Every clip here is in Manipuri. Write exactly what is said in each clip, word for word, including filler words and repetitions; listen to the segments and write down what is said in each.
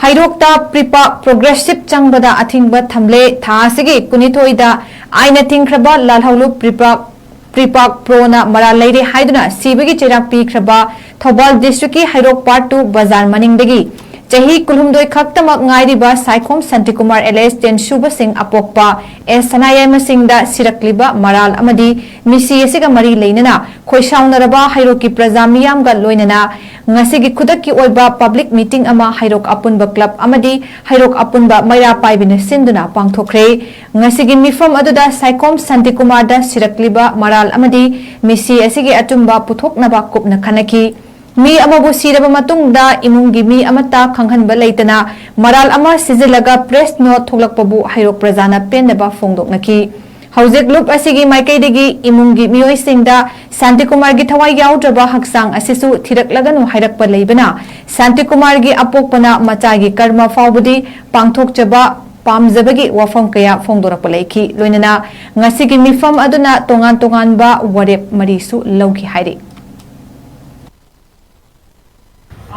ꯍꯩꯔꯣꯛꯇ ꯄ꯭ꯔꯤꯄꯥꯛ ꯄ꯭ꯔꯣꯒ꯭ꯔꯦꯁꯤꯞ ꯆꯪꯕꯗ ꯑꯊꯤꯡꯕ ꯊꯝꯂꯦ꯫ ꯊꯥ ꯑꯁꯤꯒꯤ ꯀꯨꯟꯅꯤꯊꯣꯏꯗ ꯑꯥꯏꯟꯅ ꯊꯤꯡꯈ꯭ꯔꯕ ꯂꯥꯜꯍꯧꯂꯨꯞ ꯄ꯭ꯔꯤꯄꯥꯛ, ꯄ꯭ꯔꯤꯄꯥꯛ ꯄ꯭ꯔꯣꯅ ꯃꯔꯥꯜ ꯂꯩꯔꯦ ꯍꯥꯏꯗꯨꯅ ꯁꯤꯕꯒꯤ ꯆꯩꯔꯥꯛ ꯄꯤꯈ꯭ꯔꯕ ꯊꯧꯕꯥꯜ ꯗꯤꯁꯇ꯭ꯔꯤꯛꯀꯤ ꯍꯩꯔꯣꯛ ꯄꯥꯔꯠ ꯇꯨ ꯕꯖꯥꯔ ꯃꯅꯤꯡꯗꯒꯤ ꯆꯍꯤ ꯀꯨꯟꯍꯨꯝꯗꯣꯏ ꯈꯛꯇꯃꯛ ꯉꯥꯏꯔꯤꯕ ꯁꯥꯏꯈꯣꯝ ꯁꯥꯟꯇꯤꯀꯨꯃꯥꯔ alias ꯇꯦꯟꯁꯨꯕꯁꯤꯡ ꯑꯄꯣꯛꯄ ꯑꯦꯁ ꯁꯅꯥꯌꯥꯏꯃꯁꯤꯡꯗ ꯁꯤꯔꯛꯂꯤꯕ ꯃꯔꯥꯜ ꯑꯃꯗꯤ ꯃꯤꯁꯤ ꯑꯁꯤꯒ ꯃꯔꯤ ꯂꯩꯅꯅ ꯈꯣꯏꯁꯥꯎꯅꯔꯕ ꯍꯩꯔꯣꯛꯀꯤ ꯄ꯭ꯔꯖꯥ ꯃꯤꯌꯥꯝꯒ ꯂꯣꯏꯅꯅ ꯉꯁꯤꯒꯤ ꯈꯨꯗꯛꯀꯤ ꯑꯣꯏꯕ ꯄꯕ꯭ꯂꯤꯛ ꯃꯤꯇꯤꯡ ꯑꯃ ꯍꯩꯔꯣꯛ ꯑꯄꯨꯟꯕ ꯀ꯭ꯂꯕ ꯑꯃꯗꯤ ꯍꯩꯔꯣꯛ ꯑꯄꯨꯟꯕ ꯃꯩꯔꯥ ꯄꯥꯏꯕꯤꯅ ꯁꯤꯟꯗꯨꯅ ꯄꯥꯡꯊꯣꯛꯈ꯭ꯔꯦ꯫ ꯉꯁꯤꯒꯤ ꯃꯤꯐꯝ ꯑꯗꯨꯗ ꯁꯥꯏꯈꯣꯝ ꯁꯥꯟꯇꯤꯀꯨꯃꯥꯔꯗ ꯁꯤꯔꯛꯂꯤꯕ ꯃꯔꯥꯜ ꯑꯃꯗꯤ ꯃꯤꯁꯤ ꯑꯁꯤꯒꯤ ꯑꯆꯨꯝꯕ ꯄꯨꯊꯣꯛꯅꯕ ꯀꯨꯞꯅ ꯈꯟꯅꯈꯤ꯫ ꯃꯤ ꯑꯃꯕꯨ ꯁꯤꯔꯕ ꯃꯇꯨꯡꯗ ꯏꯃꯨꯡꯒꯤ ꯃꯤ ꯑꯃꯠꯇ ꯈꯪꯍꯟꯕ ꯂꯩꯇꯅ ꯃꯔꯥꯜ ꯑꯃ ꯁꯤꯖꯤꯜꯂꯒ ꯄ꯭ꯔꯦꯁ ꯅꯣꯠ ꯊꯣꯛꯂꯛꯄꯕꯨ ꯍꯩꯔꯣꯛ ꯄ꯭ꯔꯖꯥꯅ ꯄꯦꯟꯗꯕ ꯐꯣꯡꯗꯣꯛꯅꯈꯤ꯫ ꯍꯧꯖꯤꯛ ꯂꯨꯞ ꯑꯁꯤꯒꯤ ꯃꯥꯏꯀꯩꯗꯒꯤ ꯏꯃꯨꯡꯒꯤ ꯃꯤꯑꯣꯏꯁꯤꯡꯗ ꯁꯥꯟꯇꯤꯀꯨꯃꯥꯔꯒꯤ ꯊꯋꯥꯏ ꯌꯥꯎꯗ꯭ꯔꯕ ꯍꯛꯆꯥꯡ ꯑꯁꯤꯁꯨ ꯊꯤꯔꯛꯂꯒꯅꯨ ꯍꯥꯏꯔꯛꯄ ꯂꯩꯕꯅ ꯁꯥꯟꯇꯤꯀꯨꯃꯥꯔꯒꯤ ꯑꯄꯣꯛꯄꯅ ꯃꯆꯥꯒꯤ ꯀꯔꯃ ꯐꯥꯎꯕꯗꯤ ꯄꯥꯡꯊꯣꯛꯆꯕ ꯄꯥꯝꯖꯕꯒꯤ ꯋꯥꯐꯝ ꯀꯌꯥ ꯐꯣꯡꯗꯣꯔꯛꯄ ꯂꯩꯈꯤ꯫ ꯂꯣꯏꯅꯅ ꯉꯁꯤꯒꯤ ꯃꯤꯐꯝ ꯑꯗꯨꯅ ꯇꯣꯉꯥꯟ ꯇꯣꯉꯥꯟꯕ ꯋꯥꯔꯦꯞ ꯃꯔꯤꯁꯨ ꯂꯧꯈꯤ ꯍꯥꯏꯔꯤ꯫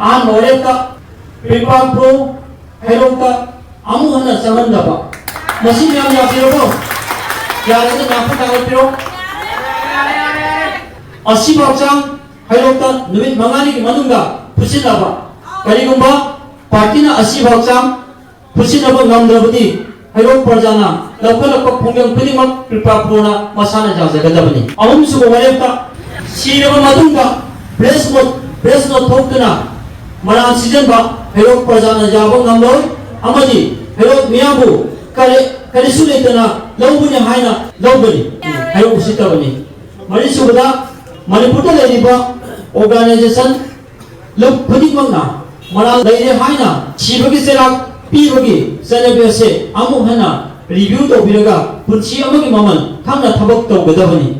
ꯑꯍꯥꯟꯕ ꯋꯥꯔꯦꯞꯇ ꯄ꯭ꯔꯤꯄꯥꯛ ꯄ꯭ꯔꯣ ꯍꯩꯔꯣꯛꯇ ꯑꯃꯨꯛ ꯍꯟꯅ ꯆꯪꯍꯟꯗꯕ꯫ ꯃꯁꯤ ꯃꯌꯥꯝ ꯌꯥꯕꯤꯔꯕꯣ? ꯌꯥꯔꯒꯗꯤ ꯃꯌꯥꯝ ꯈꯨꯠ ꯊꯥꯡꯒꯠꯄꯤꯔꯣ꯫ ꯑꯁꯤꯐꯥꯎ ꯆꯥꯡ ꯍꯩꯔꯣꯛꯇ ꯅꯨꯃꯤꯠ ꯃꯉꯥꯅꯤꯒꯤ ꯃꯅꯨꯡꯗ ꯐꯨꯠꯁꯤꯟꯅꯕ꯫ ꯀꯔꯤꯒꯨꯝꯕ ꯄꯥꯔꯇꯤꯅ ꯑꯁꯤꯐꯥꯎ ꯆꯥꯡ ꯄꯨꯟꯁꯤꯟꯅꯕ ꯉꯝꯗ꯭ꯔꯕꯗꯤ ꯍꯩꯔꯣꯛ ꯄ꯭ꯔꯖꯥꯅ ꯂꯧꯈꯠꯂꯛꯄ ꯈꯣꯡꯖꯪ ꯈꯨꯗꯤꯡꯃꯛ ꯀ꯭ꯔꯤꯄꯥ ꯄ꯭ꯔꯣꯅ ꯃꯁꯥꯅ ꯌꯥꯖꯒꯗꯕꯅꯤ꯫ ꯑꯍꯨꯝꯁꯨꯕ ꯋꯥꯔꯦꯞꯇ ꯁꯤꯔꯕ ꯃꯇꯨꯡꯗ ꯄ꯭ꯔꯦꯁ ꯅꯣꯠ, ꯄ꯭ꯔꯦꯁ ꯅꯣꯠ ꯊꯣꯛꯇꯨꯅ ꯃꯔꯥꯜ ꯁꯤꯖꯤꯟꯕ ꯍꯩꯔꯣꯛ ꯄ꯭ꯔꯖꯥꯅ ꯌꯥꯕ ꯉꯝꯂꯣꯏ ꯑꯃꯗꯤ ꯍꯩꯔꯣꯛ ꯃꯤꯌꯥꯝꯕꯨ ꯀꯔꯤ, ꯀꯔꯤꯁꯨ ꯂꯩꯇꯅ ꯂꯧꯕꯅꯤ ꯍꯥꯏꯅ ꯂꯧꯒꯅꯤ꯫ ꯍꯩꯔꯣꯛ ꯎꯁꯤꯠꯇꯕꯅꯤ꯫ ꯃꯔꯤꯁꯨꯕꯗ ꯃꯅꯤꯄꯨꯔꯗ ꯂꯩꯔꯤꯕ organization ꯂꯨꯞ ꯈꯨꯗꯤꯡꯃꯛꯅ ꯃꯔꯥꯜ ꯂꯩꯔꯦ ꯍꯥꯏꯅ ꯁꯤꯕꯒꯤ ꯆꯩꯔꯥꯛ ꯄꯤꯕꯒꯤ ꯆꯠꯅꯕꯤ ꯑꯁꯦ ꯑꯃꯨꯛ ꯍꯟꯅ review ꯇꯧꯕꯤꯔꯒ ꯄꯨꯟꯁꯤ ꯑꯃꯒꯤ ꯃꯃꯜ ꯈꯪꯅ ꯊꯕꯛ ꯇꯧꯒꯗꯕꯅꯤ꯫